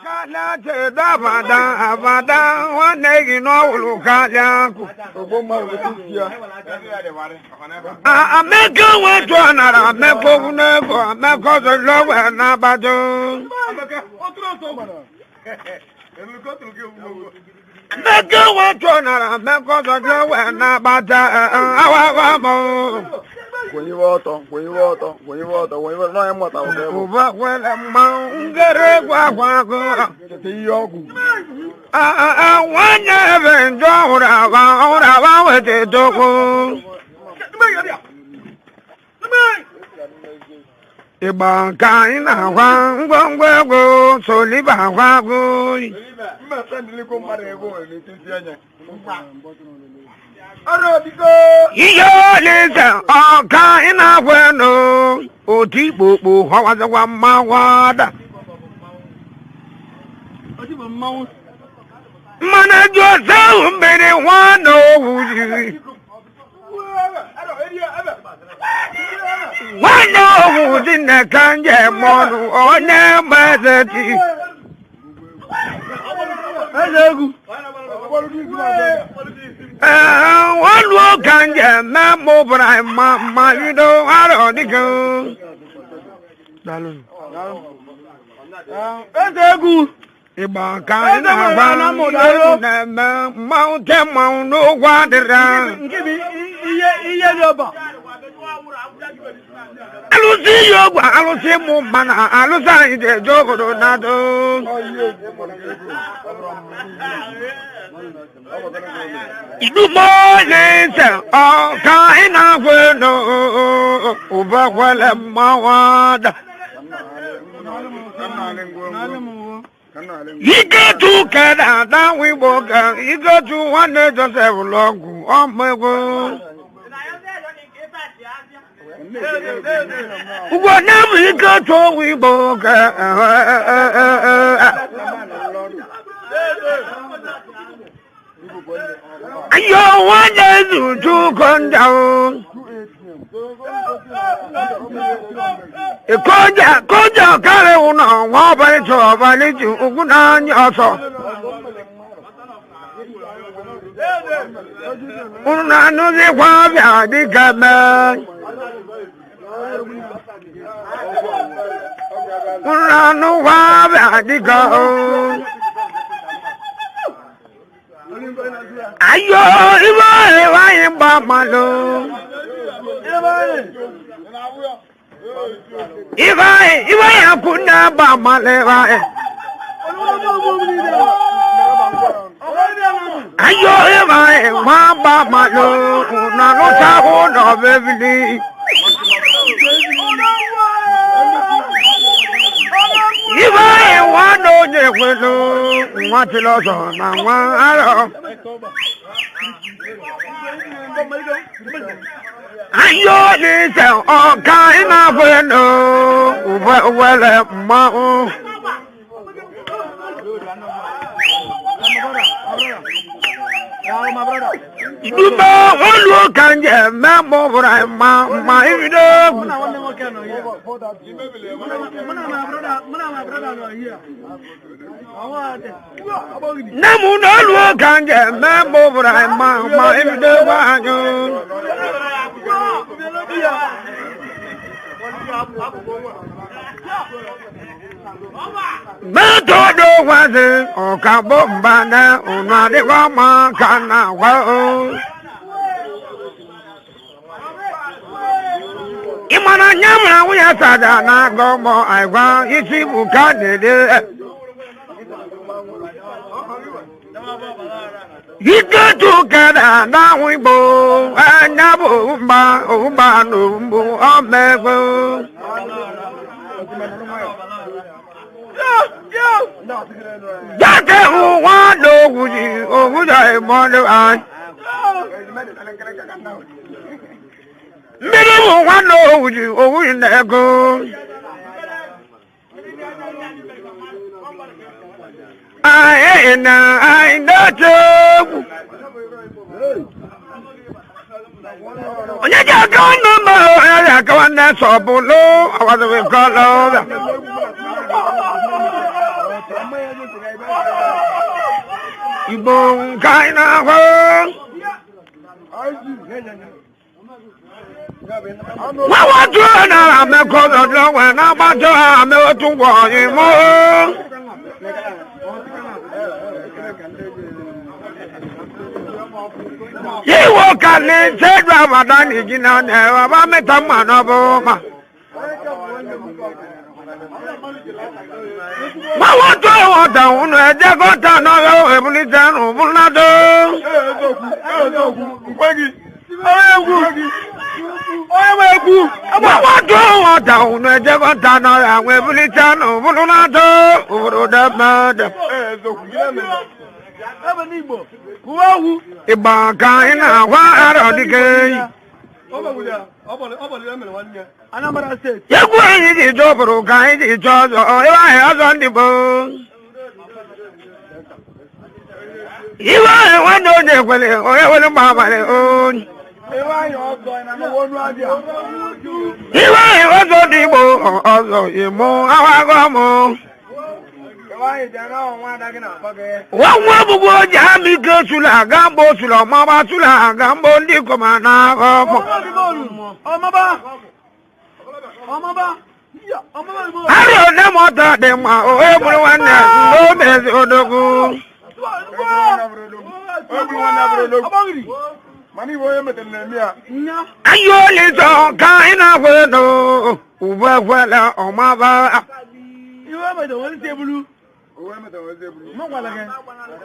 Abada abada nwanne gị n'ọwụlụ karịa akụ. Ameka wetu nara ameka okwu n'ego ameka ọzọ lọwe n'abado. Ameka wetu nara ameka ọzọ lọwe n'abada awawa mọ. Kwụnyewe ọtọ, kwụnyewe ọtọ, kwụnyewe ọtọ, kwụnyewe ọtọ, n'onye mmụta bụ ebe. Ụba kwele mmanwụ ngere egwu agwa agụ. Cheta ihe ọgwụ. Nwanne ebe njọ hụrụ aba hụrụ aba weta edokwu. Ịgba ka anyị na-agwa ngwongwo egwu soliba agwa agụ. Mmemme ndịlikọ mmadụ ego nwere n'etiti anya. Ọrụ biko! Ihe olise ọka anyị na-agwa enu otu ikpokpo họwazikwa mmanwụ ada. Mmanụ eju ose ahụ mmiri nwa na owu jiri. Nwanne owu dị na ka njem ọnụ onye mgbeze ti. Eze egwu. Ee, olu ka njem mụ bụra ma ma bido arọ dịka. Daalụ. Eze egwu. Ịgba ka anyị na-agba egwu na-eme mmanwụ te mmanwụ n'ụgwọ adịrị. Nke bụ ihe ihe dị ọba. Alụsị yi ogwe alụsị mụ mana alụsị anyị ji eje obodo na-adụ. Idumolise ọka anyị na-agwa enu ụba kwele mmanwụ ada. Iketu kere ada wigbo ka Iketu nwanne Joseph lọgwụ ọmụ egwu. Ugbo nne m Iketu wigbo ka ayo nwanne zutu konja o. Koja koja kare ụnọ nwa ọbalị chọ ọbalị ji ugwu n'anya ọsọ. Unu anụzikwa abịa dịka mee. Unu anụkwa abịa dịka o. Ayo ibe anyị gba mmadụ. Ibe anyị ibe anyị akwụ na-agba mmadụ ibe anyị. Ayo ibe anyị nwa gba mmadụ. Unu anụchahụ ụlọ bebili. Ibe anyị nwa na onye kwelu nwa chịrị ọzọ na nwa arọ. Ayo n'ise ọka ị na-abụ enu ube wele mmanwụ. Idume olu ka nje eme mụ bụrụ ma ma ibido egwu. Nne m n'olu ka nje eme mụ bụrụ ma ma ibido egwu anyị. Metodo wazi ọka bụ mba na unu adịghị mma ka na-agwa o. Ị mara nya mara nwunye sada na-agụ mọ agwa isi bụ ka na-ede. Iketu kere na-ahụ igbo anya bụ mba ụba na mbụ ọmegbo. Jáde nwa n'ogwu ji ogwu ji mọdụ anyị. Mmiri bụ nwa n'ogwu ji ogwu ji na-ego. Anyị na anyị na-ete egwu. Onye ji aka nwanne m onye ji aka nwanne sọbụlụ awadịghị kọlọ ọbịa. Igbo nke anyị na-ahụ. Nwa watu na amekọ ọdọ nwe na-agbajọ ame otu ngwa ọyịmụ. Iwo ka ní sẹ́dù àbàdà nìjì náà ní ẹ̀rọ bá mẹ́ta mọ̀ náà bó ma. Wọ́n wọ́n tó ìwọ̀n tàwọn nù ẹ̀jẹ̀ kọ́ta náà yọ èbúlítẹ́ nù búnádó. Wọ́n wọ́n tó ìwọ̀n tàwọn nù ẹ̀jẹ̀ kọ́ta náà yọ àwọn èbúlítẹ́ nù búnádó. Òbòdó dẹ́mẹ́dẹ́. Ìgbà kan iná wá ẹ̀rọ dìgẹ́ yìí. Egwu anyị ji chọọ bụrụ ka anyị ji chọọ ọzọ, iwe anyị ọzọ ndị bụ. Iwe anyị nwanne onye kwere, onye kwere mgbe abalị onye. Iwe anyị ọzọ dị Igbo, ọzọ Imo, awago mụ. Nwa nwa bụkwa oji ama ike sụrụ aga mgbe o sụrụ ọmaba sụrụ aga mgbe ndị ikom na-aghọ ọmụ. Arụ one m ọtọ dị mma, o egburu nwanne n'omezi odogwu. Anyị olizọ ka anyị na-agwa ego, ube ekwela ọmaba.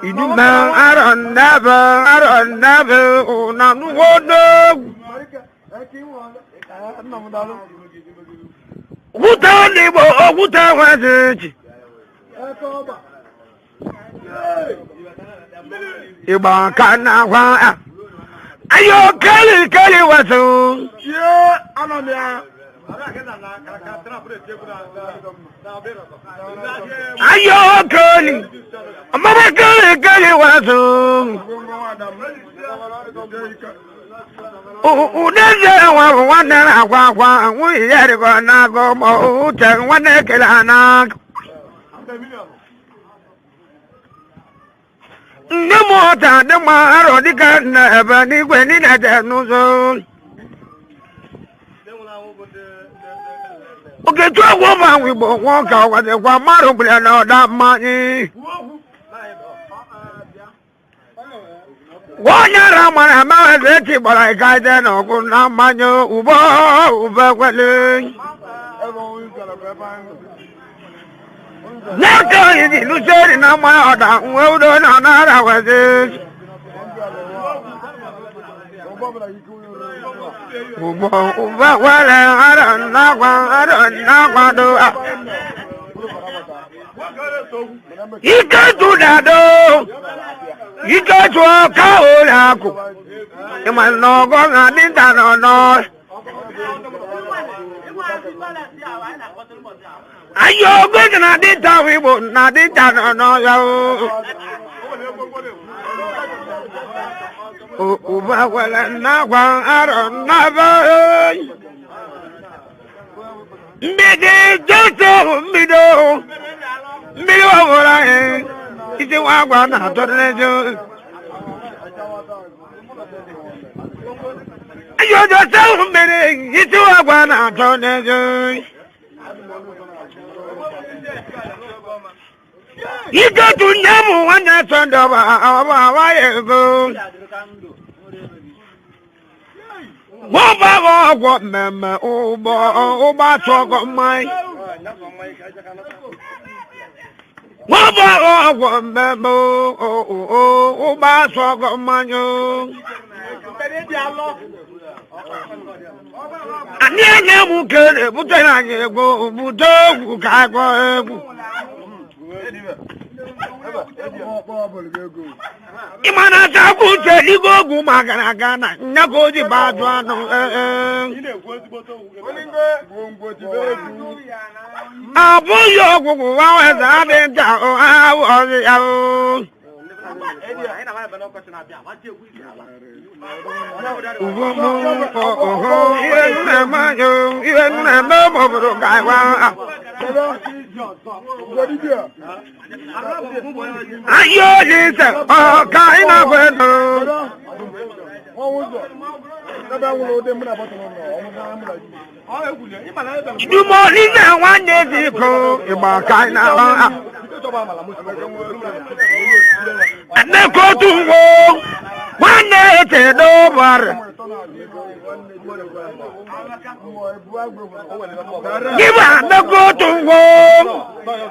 Iduma arọ nnebe arọ nnebe ụna nnukwu odogwu. Okwute ndị Igbo okwute nwezi echi. Igbo ka na-agwa ayo keli keli wetu. Ayo keli ọmọdé keli keli wetu. Udeze nwa bụ nwanne na-akwa akwa nwunye ya dịkwa na-agụ ma uche nwanne ekele ha na-agụ. Nne m ọta dị mma arọ dịka nna ebe n'igwe niile dị n'ụzọ. Okechu ọgwụ ma Igbo nwa ọka ọgwadịkwa mmadụ gbere na ọda mmanya. Onye ara mara ama eze echi gbara ịka ije n'ọgụ na mmanya ugbo ube kwele. N'aka anyị ji lụseri na mmanya ọda nwe udo na nara wezi. Ugbo ube kwele ara nnakwa ara nnakwa do. Ike tụdado, ike tụọ ka ụlọ akụ. Ịma na ọgọ na dịnta nọ n'ọrụ. Ayo ogo na dịnta Igbo na dịnta nọ n'ọhịa. Ụba kwere nnakwa arọ nnaba. Mgbede jesu mbido mmiri ọhụrụ anyị isi nwa agwa na-atọ n'ejo. Ayo jesu mmiri isi nwa agwa na-atọ n'ejo. Ike tu nne m nwanne Sọnde ọba awa ya ego. Wọ́n bá wọ́n ọgwọ mmemme ụgbọ ụgbọ atụ ọgọ mmanya. Wọ́n bá wọ́n ọgwọ mmemme ụgbọ atụ ọgọ mmanya. Anyị enye m kere butere anyị ego bute egwu ka agwọ egwu. Ịma na ata uche igwe ogwu maka na aga na nya ka o ji ba ajụ anụ. Abụghị ọgwụgwụ nwa eze adị nta ahụ ọzọ ya. Ihe nna eme obodo ga-agwa. Anyị olise ọka anyị na-agwa ego. Idume olise nwanne dịko ịgba ka anyị na-agba. Nnekotu nwo nwanne etedo bara. Gịba nnekotu nwo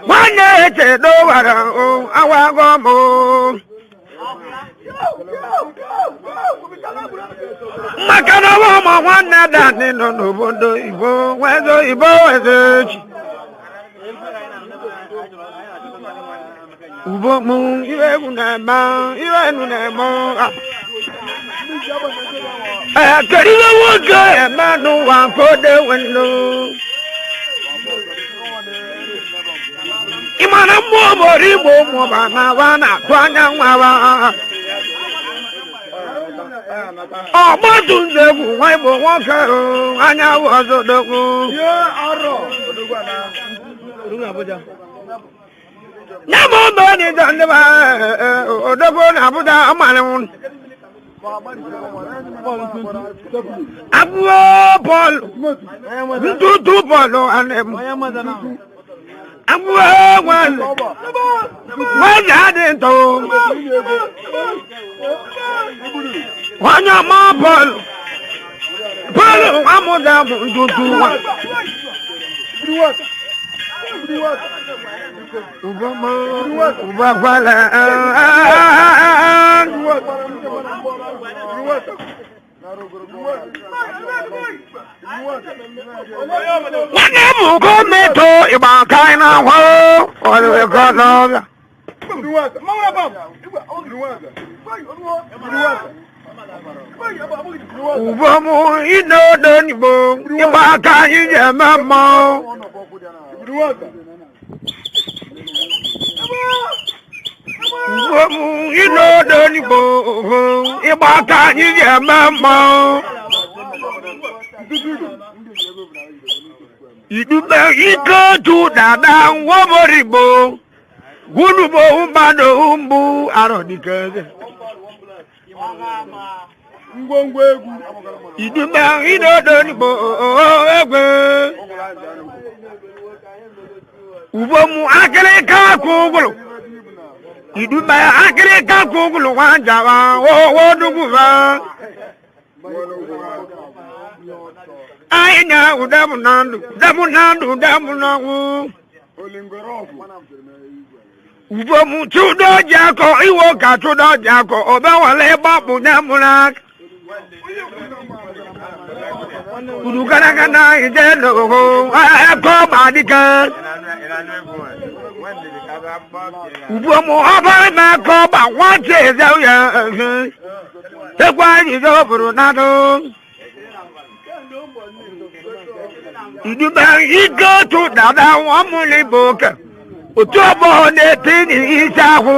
nwanne etedo bara awago m. Maka na ọwa ụmụ nwanne dani nọ n'obodo Igbo nwezo Igbo nwezo echi. Ugbo mụ iwe egwu na-eme iwe enu na-eme. Ee, kedu ihe nwoke eme n'ụwa nke o dewe nnu? Ị ma na mmụọ obodo Igbo mụba na wa na-atụ anya nwa wa. Ọgbatumtum nwa Igbo nwoke anya ọzọ dogwu. Nye m ụlọ dị ndị odogwu na Abuja amalị m. Abụọ bọọlụ ntụtụ bọọlụ anị m. Abụọ nwanne nwanne adị ntọ. Onye ọma bọọlụ bọọlụ amụda bụ ntụtụ nwa. Ụbọgbala. Nwanne m gọọmenti ịgba ka anyị na-ahụ ọrụ n'ọbịa. Ugbo m ịna-odo n'Igbo ịgba aka anyị ji eme mmanwụ. Ugbo m ịna-odo n'Igbo ịgba aka anyị ji eme mmanwụ. Idube ike otu dada nwoborigbo gwunugbo mmadụ mbụ arọ dike eze. Ngwongwo egwu. Idube ịna-odo n'Igbo egwe. Ugbo m akịrịka akụ ụgụrụ. Idube akịrịka akụ ụgụrụ nwa njaba owo dugwuba. Anyị na udemụ na ndụ udemụ na ndụ udemụ n'ọnwụ. Ugbo m chụdo ji akọ iwo ka chụdo ji akọ obewale ịgbapụ nye mụ n'aka. Uru gara aga ije n'oho ẹkọ ma dike. Ugbo m ọbara m ẹkọ ma nwata eze ya ehe. Ekwe anyị je obodo n'adụ. Idube ike otu dada nwa mụrụ Igbo oke. Otu ọgbọ na-eti n'isi ahụ.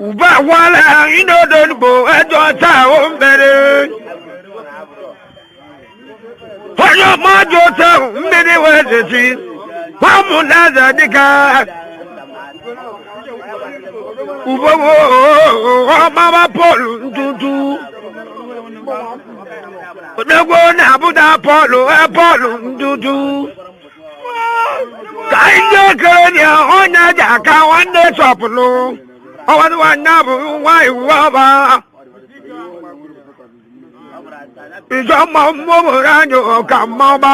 Ube wala inodo n'Igbo ẹjọ taa o mere. Onye ọmọdé otu mmiri wee zesi. Nwa mụ na-eze dịka. Ugbo ọmama Pọl ntụtụ. Odogwu na Abuja Pọl Pọl ntụtụ. Ka anyị ndị okenye onye ji aka nwanne chọpụlụ. Ọnwa nwanne bụ nwa iwu ọba. Ìjọ mọ mmụọ anyị ka mma ọba.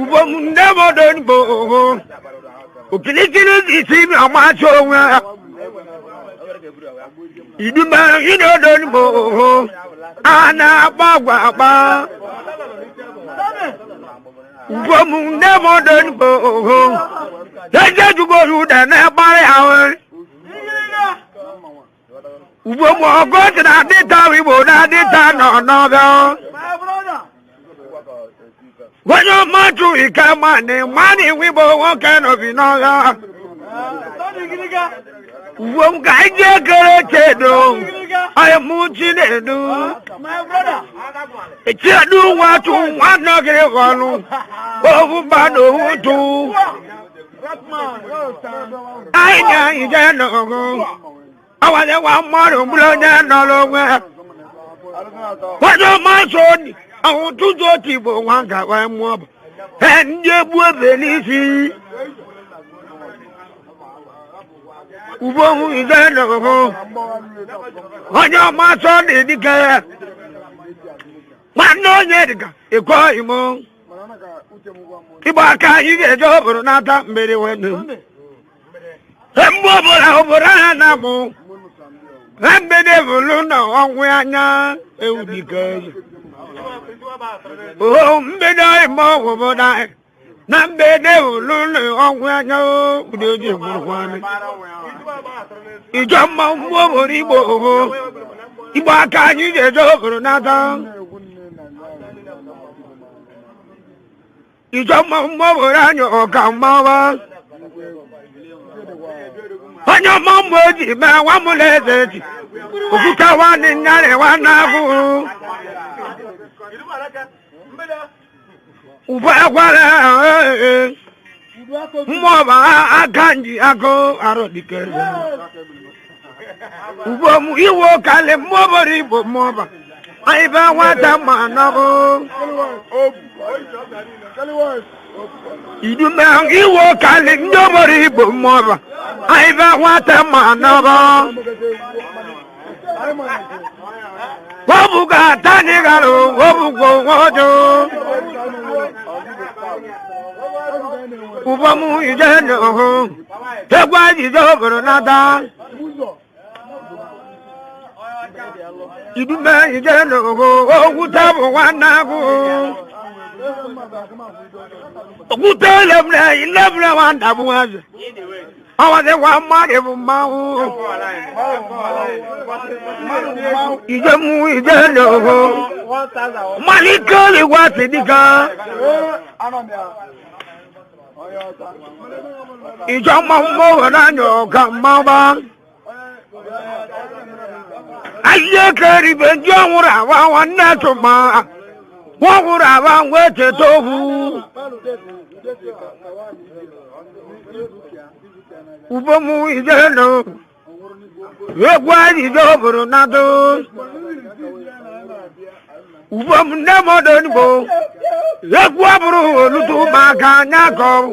Ugbo ndị obodo Igbo okilikili isi ọmachi onwe ya. Idume ịnodo Igbo a na-akpa agwa akpa. Ugbo ndị obodo Igbo eze jugoro ude na-ekparị ahụ. Ugbo m ọgụ dị na adịta Igbo na adịta nọ n'ọbịa. Onye mmadụ ike mmanị mmanị Igbo nwoke nọbi n'ọhịa. Ugbo m ka anyị jee kere chedo. Onye mụ Chinedu. Chinedu nwatụ nwanne gịrị ọnụ. Ofu mba na ofu tụ. Anyị na ije n'ọgụ. Awanye nwa mmadụ bụrụ onye nọrọ onwe. Onye ọma so ni. Ahụ tụtụ otu Igbo nwa ga wee mụọ bụ. Ee, ndị egbu ebe n'isi. Ugbo ije n'ọgụ. Onye ọma sọ dị dike. Nwanne onye dịka ịkọ imo. Ịgba aka anyị ga-eje obodo n'ata mmiri wenu. Mgbe ọbụla obodo ha na-amụ. Ha mgbede bụrụ na ọnwụ anya ewu dike. O mgbede ime obodo anyị. Na mgbede bụrụ na ọnwụ anya obodo eji gwụrụkwanị. Ìjọ mma mgbe obodo Igbo oho. Igbo aka anyị ga-eje obodo n'ata. Ìjọ mma mgbe obodo anyị ọka mmawa. Onye ọma mgbe o ji mee nwa mụlụ eze ji. Okwuka nwanne nyarị nwanne agụ. Ube akwara mmụọ bụ aka nji agụ arụ dike. Ugbo m iwe kalị mmụọ bụrụ Igbo mmụọ ba. Anyị be nwata ma nọbụ. Idume iwe kalị ndị obodo Igbo mmụọ ba. Anyị be nwata ma nọbụ. Obuga atani garụ obugwo nwojo. Ugbo m ije n'ohu. Egwu ajije obodo nata. Idume ije n'ohu. Okwute bụ nwanne agụ. Okwute lemre ilemre nwanda bụ eze. Ọnwa nwa mmadụ bụ mmanwụ. Ije mụ ije n'ohu. Malike oligwa si dịka. Ìjọ mmanwụ obodo anyị ọka mmanwụ. Ayé keribe ndị ọnwụrụ awa nwanne tụma. Nwa ọhụrụ awa wee cheta ohu. Ugbo mụ ije nụ. Egwu anyị ije obodo na-adụ. Ugbo m nne m ọdọ n'igbo. Egwu abụrụ olutu ụmụaka anya ka ọ bụ.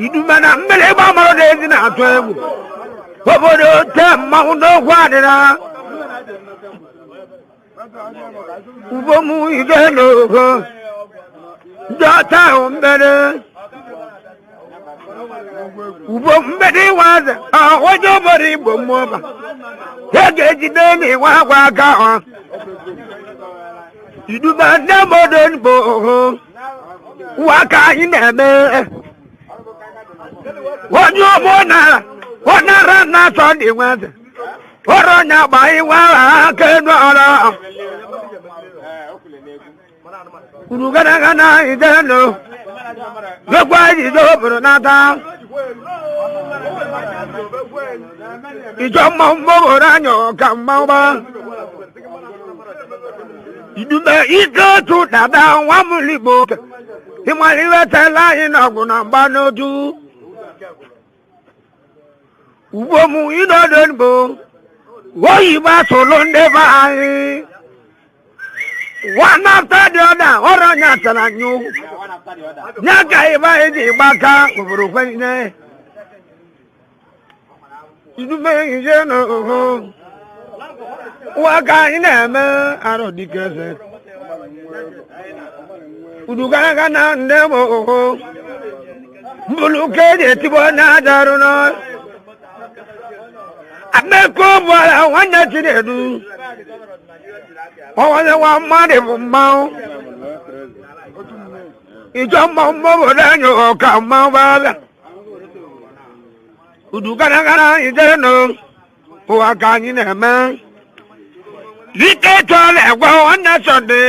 Idume na mmiri ịgba mara n'ezi na-atụ egwu. Obodo te mmanwụ n'okwu adịra. Ugbo m ije n'ogo. Ndị ọta ahụ mbere. Ugbo mgbede ịwa eze. Onye obodo Igbo mmụọba. E ga-ejide n'ịwa agwa aka ha. Idume ndị obodo Igbo oho. Ụwa ka anyị na-eme. Onye ọgbọ nara, ọ nara na-asọ dị nwa eze. Ọrụ onye agba iwe aka enu ọrụ. Uru gara aga ijenu. Gbogbo ijide obodo n'ata. Ìjọ mmanwụ obodo anyị ọka mmanwụ. Idume ike otu dada nwa m Igbo. Ịmara iwetala anyị n'ọgụ na mgba n'otu. Ugbo m ịnọdụ mbụ. Oyibo asụlụ ndị be anyị. One after the other, ọrụ onye atara anyị ụkwụ. Nye ka ịba anyị ji gbaka obodo kwenye. Idume ije n'oho. Ụwa ka anyị na-eme arụ dike eze. Udu gara aga na ndị m oho. Mbulu ka eji etigbo onye ajarụ n'ọ. Ameko bụara nwanne Chinedu. Ọnwanye nwa mmadụ bụ mmanwụ. Ìjọ mmanwụ obodo anyị ọka mmanwụ bala. Udu gara gara ije nụ. Ụwa ka anyị na-eme. Ike chọrọ egwe nwanne Sọnde.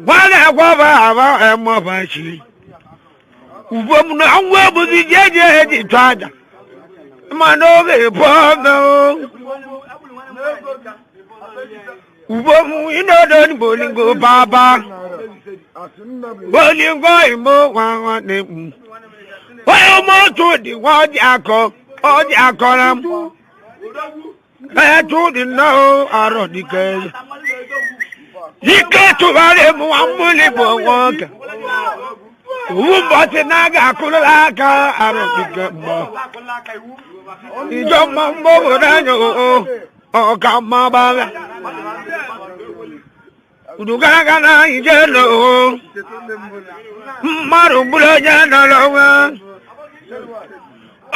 Gwana egwe ọba aba eme ọba chi. Ugbo m na ọnwụ egbuzi ji eji eji chụ aja. Mana oge bụ ọbụ ugbo m inodo bolingo baba bolingo imo nwa nwanne m onye moto dị nwa ọdị akọ ọdị akọrọ m ẹtù dị nnọọ arọ dike ike tụgharị m nwa mmụli bụ nwoke owu mbọchị na-aga akụrụla aka arọ dike mma ìjọ mma mgbe obodo anya ọka mma gbagha udugaga na ije loo mmadụ gburu onye nọrọ onwe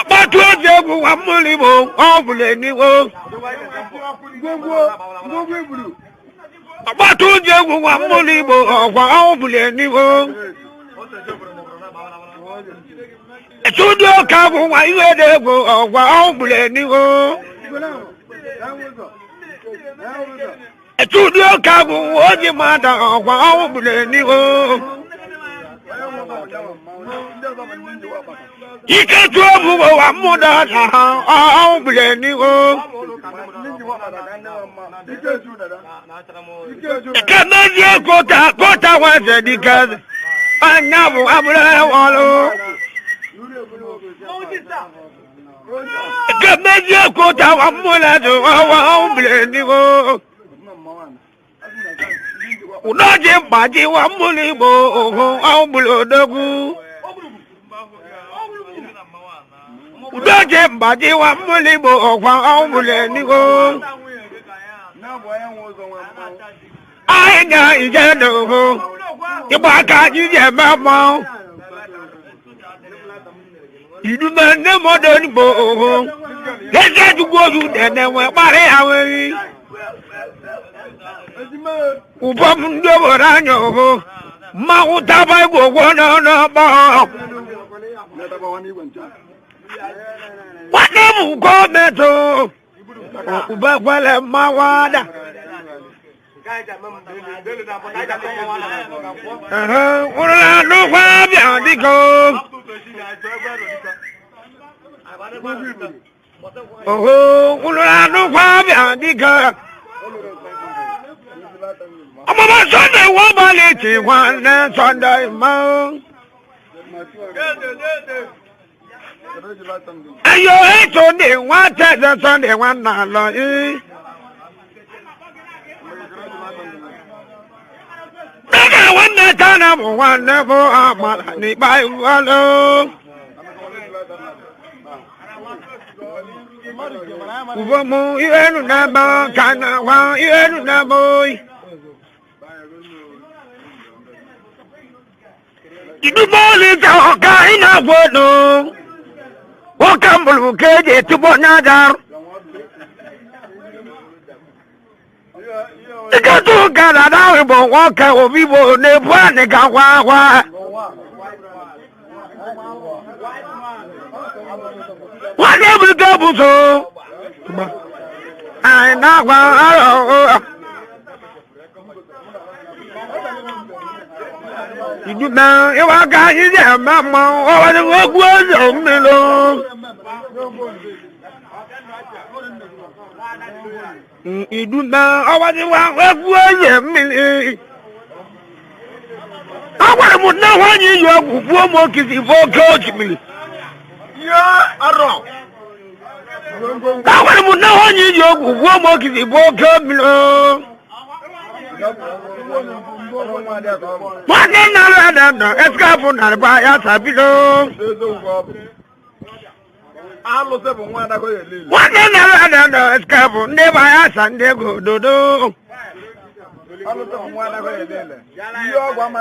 ọkpọtụ oji egwu nwa mmụli bụ ọ bụla eniwo ọkpọtụ oji egwu nwa mmụli igbo ọkwa ọ bụla eniwo etudu ọka bụ nwa ihe dị egwu ọkwa ọ bụla eniwo etudu ọka bụ nwa oji mmadụ ọkwa ọ bụla eniwo ike tụọ bụ ụwa mmụda na ha ọ bụla eniwo Kemezie kota kota weze dike anya bụ abụrụ ọlụ. Kemezie kota wa mmụla dị ọwa ọbụla eniwo. Ụdọji mgbaji wa mmụla igbo ohu ọbụla odogwu. Ụdọji mgbaji wa mmụla igbo ọkwa ọbụla eniwo. Anyị na-ije n'ohu ịgba aka anyị ji eme mmanwụ. Idume nne m ọdọ n'igbo ohu. Eze chukwu ozu nene nwe kparị ya nweri. Ụbọ m ndị obodo anya ohu. Mmanwụ taba igbo gwọ n'ọnụ ọgbọ. Nwanne m gọọmenti ube kwele mmanwụ ada. Ụrụla n'ụgwọ abịa dịka oho ụrụla n'ụgwọ abịa dịka ọmụma Sọnde wọ́n balẹ̀ tì nwanne Sọnde mọ́. Ẹyọ ètò ní wọ́n tẹ̀sẹ̀ Sọnde wọn nà lọ yìí. Dịka nwanne China bụ nwanne bụ amala n'ikpa iwalo. Ubomu ihe nu na-ebe ka na-agwa ihe nu na-ebe oyi. Idumoli ka ọka ị na-agwa odo. Nwoke mbụrụ ka eji etugbo onye aja arụ. Iketu gara na bụ nwoke obigbo na-ebu anị ka gwa agwa. Nwanne m nke bụ so. Anyị na-agwa arọ. Ìdúmọ̀ ìwà ká anyị ji eme mmanwụ ọwadị ogwu ụzọ mmiri. Ìdúmọ̀ ọwadị ogwu ụzọ mmiri. Agwara m nne nwaanyị yi ọgwụ gbuo m okisi bụ oke osimiri. Agwara m nne nwaanyị yi ọgwụ gbuo m okisi bụ oke mmiri. Nwanne nna m na nna esikapụ narị ya sabido. Nwanne nna m na nna esikapụ ndị ba ya sa ndị ego dodo.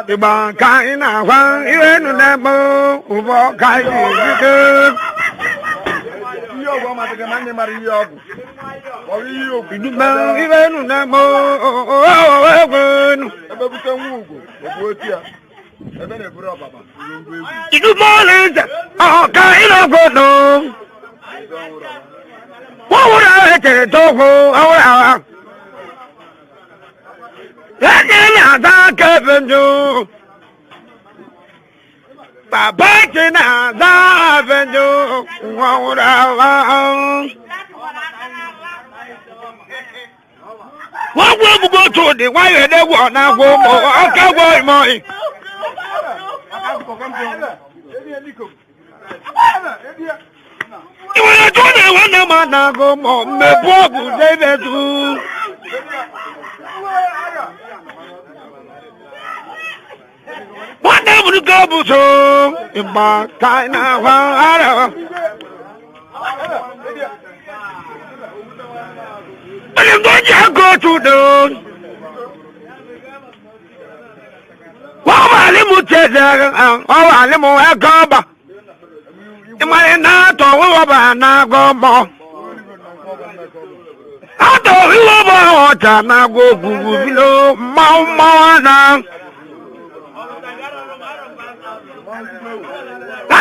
Ịgba ka anyị na-agwa ihe nụ na-egbu ụbọ ka anyị na-ejide. Ìdúmọ̀ ihe nụ na-egbu egwu. Ìdúmọ̀ ọlẹ́sẹ̀ ọ̀ka ìlọ́gbọ̀nù. Wọ́n wúrà ẹ̀tẹ̀ tó kú ọwúrà wa. Ẹni na-ata aka ebe njụ. Bàbá ti na-aza afenjo nwa nwụrụ ahụ. Wọ́n gbọ́ gbogbo tó di wáyé ẹ̀dẹ́gbọ̀ náà gbọ́ mọ́ ọkọ̀ gbọ́ ìmọ̀ yìí. Ìwé tó ní wọ́n náà máa náà gbọ́ mọ́ mẹ́bú ọ̀gùn débẹ̀ tó. Wọ́n náà mú kọ́ bù tó ìgbà káyìnà wà á rẹ̀. Ngoji agotu don. Wọ́n wà ní mu tẹ̀sẹ̀, wọ́n wà ní mu ẹ̀kọ́ bà. Ìmọ̀lẹ̀ náà tọ̀ wíwọ́ bà náà gọ́ mọ́. Àtọ̀ wíwọ́ bà ọ̀tà náà gọ́ gbùgbù bí ló máa ń mọ́ náà.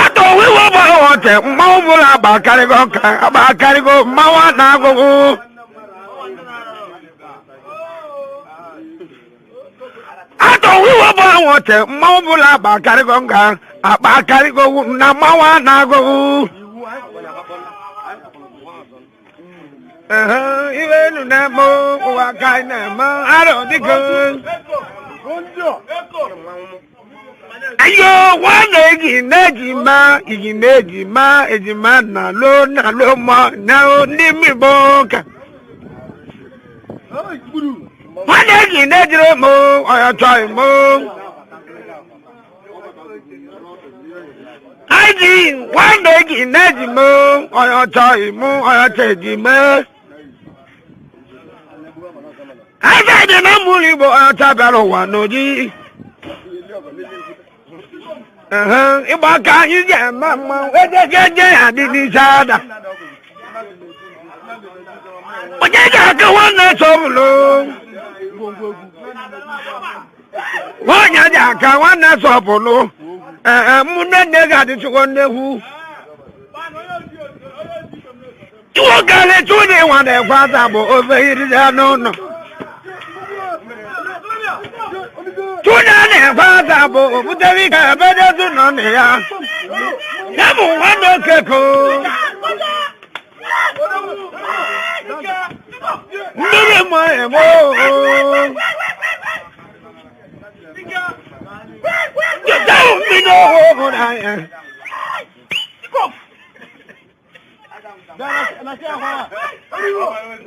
Àtọ̀ wíwọ́ bà ọ̀tẹ̀ máa ń múra àbàkárígọ́ kan àbàkárígọ́ máa náà gbogbo. Atọ wíwọ́ bọ́ àwọn tẹ̀ mmanwụ bụla akpa akarịgo nga akpa akarịgo na mmanwụ a na-agụgụ. Iwe enu na-eme ụwa ka anyị na-eme arọ dịka. Ayo nwanne egi na-eji ma igi na-eji ma ejima na lo na lo mọ na ndị mmigbo ka. Nwanne egi na-ejiri mụ ọya chọghị mụ. Aji nwanne egi na-eji mụ ọya chọghị mụ ọya chọghị mụ. Aja dị na mmụrụ Igbo ọya bịara ụwa n'oji. Ịgba aka anyị ji eme mmanwụ ejejeje ya dị n'isi ada. Onye ji aka nwanne sọbụlụ. Nwaanyị ji aka nwanne sọpụlụ. Ee, mụ nne nne ga-adịchukwu nnekwu. Nwoke tụnye nwa na-ekwe ata bụ ofe iri ya n'ụlọ. Tụnye na-ekwe ata bụ obutere ike ebe dezu nọ na ya. Ya bụ nwanne okeko. Mmiri mma eme oo. Jọta mmiri ọhụrụ n'anya.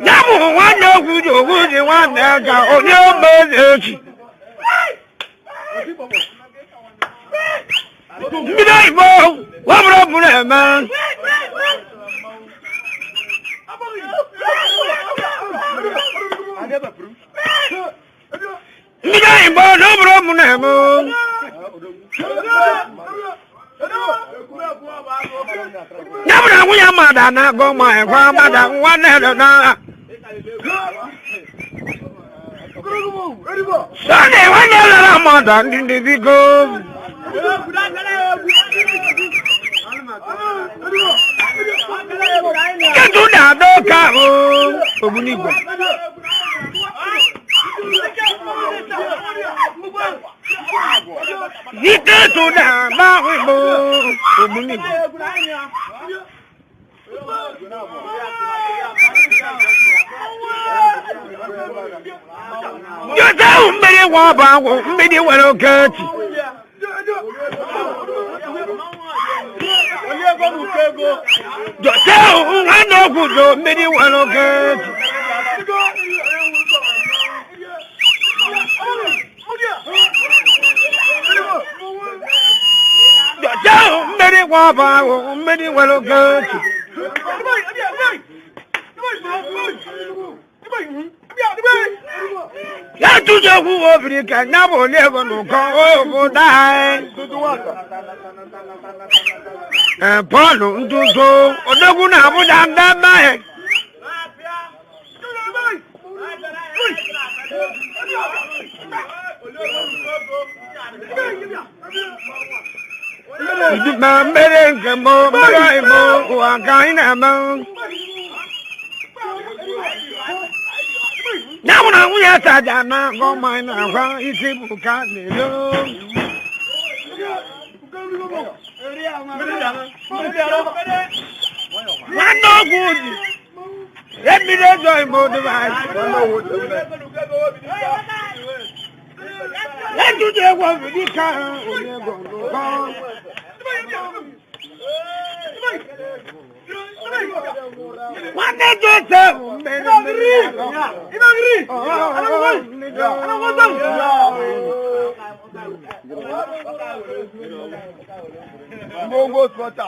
Ya bụ nwanne ogwuji ogwuji nwanne ka onye meze echi. Mmiri oyibo wabụrụ bụrụ eme. Mmiri oyibo n'obụrụ mụ na-eme. Ya bụ na nwunye mmadụ na-agụ ma ekwe mmadụ nwanne dị na. Sọnde nwanne lara mmadụ ndị ndị biko. Kedu na-adọ ka ogbunigwe. Ike tụ na-agba igbo ogbunigwe. Jọta mmiri nwa ọba agwụ mmiri nwere oke echi. Jọta nwanne okwu jo mmiri nwere oke echi. Jọta mmiri nwa ọba agwụ mmiri nwere oke echi. Ya tụjọ okwu obiri ka nya bụ onye bụ n'ụkọ obodo anyị. Ee, Pọl Ntụtụ odogwu na Abuja ndị mmehie. Ma mmiri nke mbụ mmiri Igbo ụwa ka anyị na-eme. Ya bụ na nwunye saja na agụ ma anyị na-agwa isi bụ ka na-elo. Nwanne ọgwụ dị. Emiri ezo ime odebe anyị. Nwanne ọgwụ dị eme. Etutu egwu ọbụ dịka onye gọngọ. Nwanne Joseph mmiri mmiri alọ. Ngwongwo sọta.